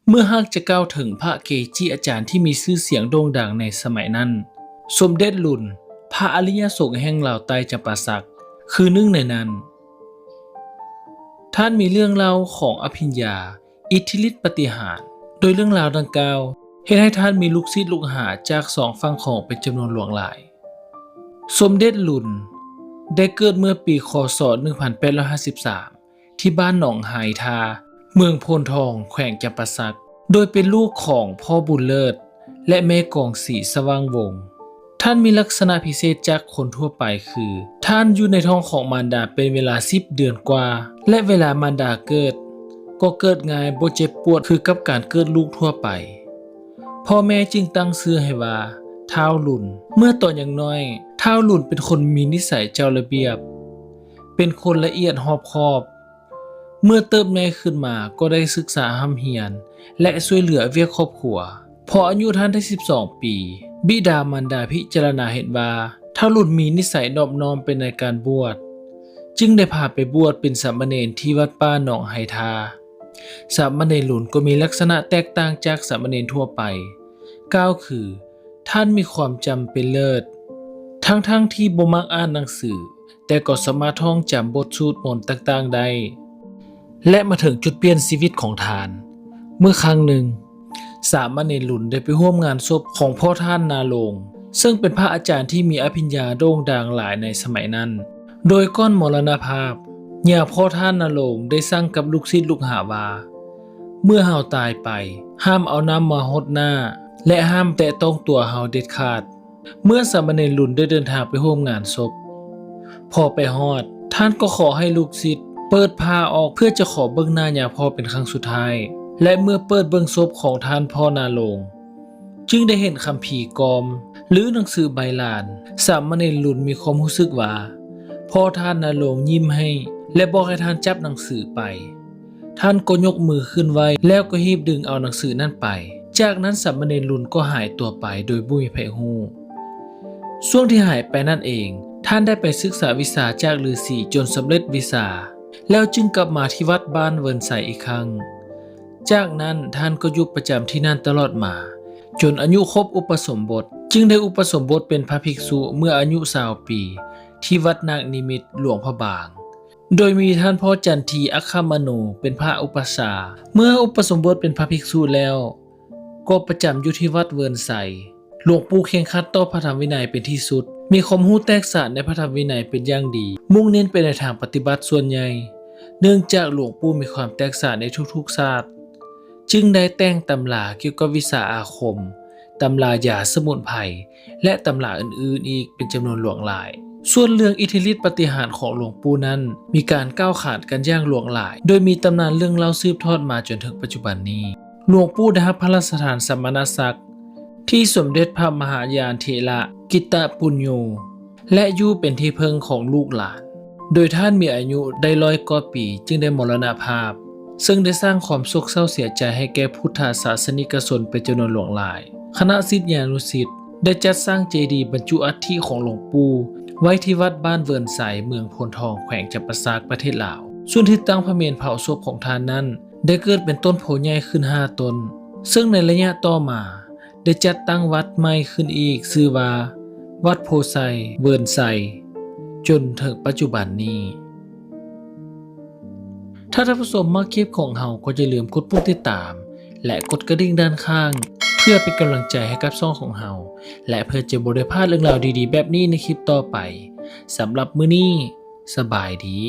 ເມື່ອຫາກຈະກ່າວເຖິງພະເກຈິອາຈານທີ່ມີຊື່ສຽງໂດ່ງດັງໃນສະໄໝນັ້ນ, ສົມເດັດຫຼຸນ ພະອະລິຍະສົງແຫ່ງລາວໃຕ້ຈຳປາສັກ ຄືໜຶ່ງໃນນັ້ນ. ທ່ານມີເລື່ອງເລົ່າຂອງອະພິນຍາ, ອິດທິລິດປາຕິຫານ, ໂດຍເລື່ອງລາວດັ່ງກ່າວ ເຮັດໃຫ້ທ່ານມີລູກສິດລູກຫາຈາກສອງຝັ່ງຂອງເປັນຈຳນວນຫຼວງຫຼາຍ. ສົມເດັດຫຼຸນ ໄດ້ເກີດເມື່ອປີ ຄ.ສ. ໜຶ່ງພັນແປດຮ້ອຍຫ້າສິບສາມ ທີ່ບ້ານໜອງໄຮທາ ເມືອງໂພນທອງ ແຂວງຈຳປາສັກ, ໂດຍເປັນລູກຂອງພໍ່ບຸນເລີດ ແລະ ແມ່ກອງສີສະຫວ່າງວົງ. ທ່ານມີລັກສະນະພິເສດຈາກຄົນທົ່ວໄປຄື ທ່ານຢູ່ໃນທ້ອງຂອງມານດາເປັນເວລາສິບເດືອນກວ່າ ແລະ ເວລາມານດາເກີດ ກໍເກີດງ່າຍບໍ່ເຈັບປວດຄືກັບການເກີດລູກທົ່ວໄປ. ພໍ່ແມ່ຈຶ່ງຕັ້ງຊື່ໃຫ້ວ່າ ທ້າວຫຼຸນ. ເມື່ອຕອນຍັງນ້ອຍ, ທ້າວຫຼຸນເປັນຄົນມີນິໄສເຈົ້າລະບຽບ, ເປັນຄົນລະອຽດຮອບຄອບ. ເມື່ອເຕີບໃຫຍ່ຂຶ້ນມາກໍໄດ້ສຶກສາຮ່ຳຮຽນ ແລະ ຊ່ວຍເຫຼືອວຽກຄອບຄົວ. ພໍອາຍຸທ່ານໄດ້ສິບສອງປີ, ບິດາມານດາພິຈາລະນາເຫັນວ່າ ທ້າວຫຼຸນມີນິໄສນອບນ້ອມໄປໃນການບວດ, ຈຶ່ງໄດ້ພາໄປບວດເປັນສາມະເນນທີ່ວັດປ່າໜອງໄຮທາ. ສາມະເນນຫຼຸນກໍມີລັກສະນະແຕກຕ່າງຈາກສາມະເນນທົ່ວໄປ, ກ່າວຄື ທ່ານມີຄວາມຈຳເປັນເລີດ, ທັງໆທີ່ບໍ່ມັກອ່ານໜັງສື, ແຕ່ກໍສາມາດທ່ອງຈຳບົດສູດມົນຕ່າງໆໄດ້ ແລະ ມາເຖິງຈຸດປ່ຽນຊີວິດຂອງທ່ານ ເມື່ອຄັ້ງໜຶ່ງ, ສາມະເນນຫຼຸນໄດ້ໄປຮ່ວມງານສົບຂອງພໍ່ທ່ານນາໂລງ, ເຊິ່ງເປັນພະອາຈານທີ່ມີອະພິນຍາໂດ່ງດັງຫຼາຍໃນສະໄໝນັ້ນ. ໂດຍກ່ອນມໍລະນະພາບ, ຍາພໍ່ທ່ານນາໂລງໄດ້ສັ່ງກັບລູກສິດລູກຫາວ່າ ເມື່ອເຮົາຕາຍໄປ, ຫ້າມເອົານ້ຳມາຫົດໜ້າ ແລະ ຫ້າມແຕະຕ້ອງຕົວເຮົາເດັດຂາດ. ເມື່ອສາມະເນນຫຼຸນໄດ້ເດີນທາງໄປຮ່ວມງານສົບ, ພໍໄປຮອດ, ທ່ານກໍຂໍໃຫ້ລູກສິດເປີດຜ້າອອກເພື່ອຈະຂໍເບິ່ງໜ້າຍາພໍ່ເປັນຄັ້ງສຸດທ້າຍ ແລະ ເມື່ອເປີດເບິ່ງສົບຂອງທ່ານພໍ່ນາໂລງ, ຈຶ່ງໄດ້ເຫັນຄຳພີກອມ ຫຼື ໜັງສືໃບລານ. ສາມະເນນຫຼຸນມີຄວາມຮູ້ສຶກວ່າ ພໍ່ທ່ານນາໂລງຍິ້ມໃຫ້ ແລະ ບອກໃຫ້ທ່ານຈັບໜັງສືໄປ. ທ່ານກໍຍົກມືຂຶ້ນໄຫວ້ ແລ້ວກໍຮີບດຶງເອົາໜັງສືນັ້ນໄປ. ຈາກນັ້ນສາມະເນນຫຼຸນກໍຫາຍຕົວໄປໂດຍບໍ່ມີໃຜຮູ້. ຊ່ວງທີ່ຫາຍໄປນັ້ນເອງ, ທ່ານໄດ້ໄປສຶກສາວິຊາຈາກລືສີຈົນສຳເລັດວິຊາ, ແລ້ວຈຶ່ງກັບມາທີ່ວັດບ້ານເວີນໄຊອີກຄັ້ງ. ຈາກນັ້ນທ່ານກໍຢູ່ປະຈຳທີ່ນັ້ນຕະຫຼອດມາ, ຈົນອາຍຸຄົບອຸປະສົມບົດ, ຈຶ່ງໄດ້ອຸປະສົມບົດເປັນພະພິກສຸເມື່ອອາຍຸຊາວປີ ທີ່ວັດນາກນິມິດ ຫຼວງພະບາງ. ໂດຍມີທ່ານພໍ່ຈັນທີ ອັກຄະມະໂນ ເປັນພະອຸປັດຊາ. ເມື່ອອຸປະສົມບົດເປັນພະພິກສຸແລ້ວ, ກໍປະຈຳຢູ່ທີ່ວັດເວີນໄຊ. ຫຼວງປູ່ເຄັ່ງຄັດຕໍ່ພະທຳວິໄນເປັນທີ່ສຸດ, ມີຄວາມຮູ້ແຕກສານໃນພະທຳວິໄນເປັນຢ່າງດີ, ມຸ່ງເນັ້ນໄປໃນທາງປະຕິບັດສ່ວນໃຫຍ່. ເນື່ອງຈາກຫຼວງປູ່ມີຄວາມແຕກສານໃນທຸກໆສາດ, ຈຶ່ງໄດ້ແຕ່ງຕຳລາກ່ຽວກັບວິຊາອາຄົມ, ຕຳລາຢາສະໝຸນໄພ ແລະ ຕຳລາອື່ນໆອີກເປັນຈຳນວນຫຼວງຫຼາຍ. ສ່ວນເລື່ອງອິດທິລິດປາຕິຫານຂອງຫຼວງປູ່ນັ້ນ ມີການກ່າວຂານກັນຢ່າງຫຼວງຫຼາຍ, ໂດຍມີຕຳນານເລື່ອງເລົ່າສືບທອດມາຈົນເຖິງປັດຈຸບັນນີ້. ຫຼວງປູ່ໄດ້ຮັບພະລາຊະທານສະມະນະສັກທີ່ສົມເດັດພະມະຫາຍານເຖລະກິດຕະປຸນໂຍ ແລະ ຢູ່ເປັນທີ່ເພິ່ງຂອງລູກຫຼານ, ໂດຍທ່ານມີອາຍຸໄດ້ຮ້ອຍກວ່າປີຈຶ່ງໄດ້ມໍລະນະພາບ, ເຊິ່ງໄດ້ສ້າງຄວາມໂສກເສົ້າເສຍໃຈໃຫ້ແກ່ພຸດທະສາສະນິກະຊົນເປັນຈຳນວນຫຼວງຫຼາຍ. ຄະນະສິດຍານຸສິດໄດ້ຈັດສ້າງເຈດີບັນຈຸອັດຖິຂອງຫຼວງປູ່ໄວ້ທີ່ວັດບ້ານເວີນໄຊ, ເມືອງໂພນທອງ, ແຂວງຈຳປາສັກ, ປະເທດລາວ. ສ່ວນທີ່ຕັ້ງພະເມນເຜົາສົບຂອງທ່ານນັ້ນ ໄດ້ເກີດເປັນຕົ້ນໂພໃຫຍ່ຂຶ້ນຫ້າຕົ້ນ, ເຊິ່ງໃນໄລຍະຕໍ່ມາ ໄດ້ຈັດຕັ້ງວັດໃໝ່ຂຶ້ນອີກຊື່ວ່າ ວັດໂພໄຊ ເວີນໄຊ ຈົນເຖິງປັດຈຸບັນນີ້. ຖ້າທ່ານຜູ້ຊົມມັກຄລິບຂອງເຮົາ ກໍຢ່າລືມກົດປຸ່ມຕິດຕາມ ແລະ ກົດກະດິ່ງດ້ານຂ້າງ ເພື່ອເປັນກຳລັງໃຈໃຫ້ກັບຊ່ອງຂອງເຮົາ ແລະ ເພື່ອຈະບໍ່ໄດ້ພາດເລື່ອງລາວດີໆແບບນີ້ໃນຄລິບຕໍ່ໄປ. ສຳລັບມື້ນີ້ ສະບາຍດີ.